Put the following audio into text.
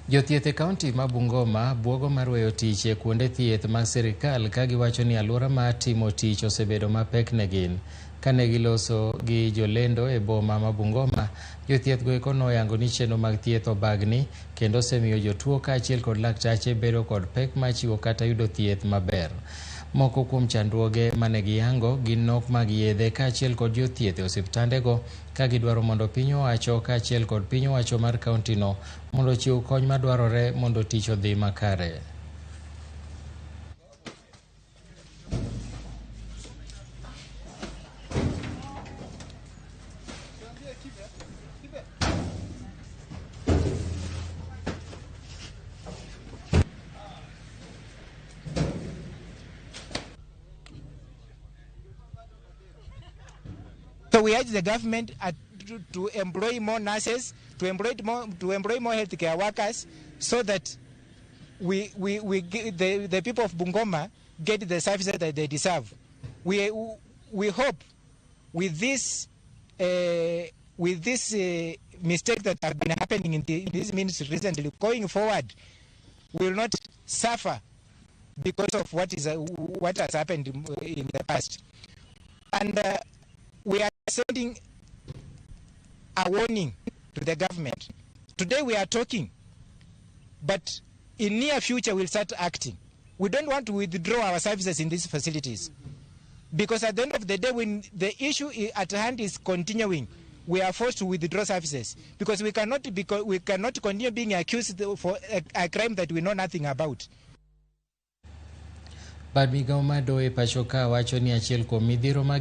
Jothieth e kaunti ma Bungoma buogo mar weyo tich e kuonde thieth mag sirikal ka giwacho ni alwora mar timo tich osebedo mapek ne gin. Kane giloso gi jolendo e boma ma Bungoma, jothieth go eko noyango ni chenro mag thieth obagni kendo osemiyo jotuo kaachiel kod laktache bedo kod pek mar chiwo kata yudo thieth maber. Moko kuom chandruoge mane giyango gin nok mag yedhe kaachiel kod jothieth e osiptandego ka gidwaro mondo piny owacho kaachiel kod piny owacho mar kauntino mondo ochiw kony madwarore mondo tich odhi makare. So we urge the government to employ more nurses, to employ more healthcare workers, so that the people of Bungoma get the services that they deserve. We hope with this mistake that have been happening in this ministry recently, going forward, we will not suffer because of what has happened in the past. And we are sending a warning to the government. Today we are talking, but in near future we'll start acting. We don't want to withdraw our services in these facilities because at the end of the day, when the issue at hand is continuing, we are forced to withdraw services because we cannot continue being accused for a crime that we know nothing about. Bad migao mar doho e pacho ka wacho ni achiel kuom midhiero mag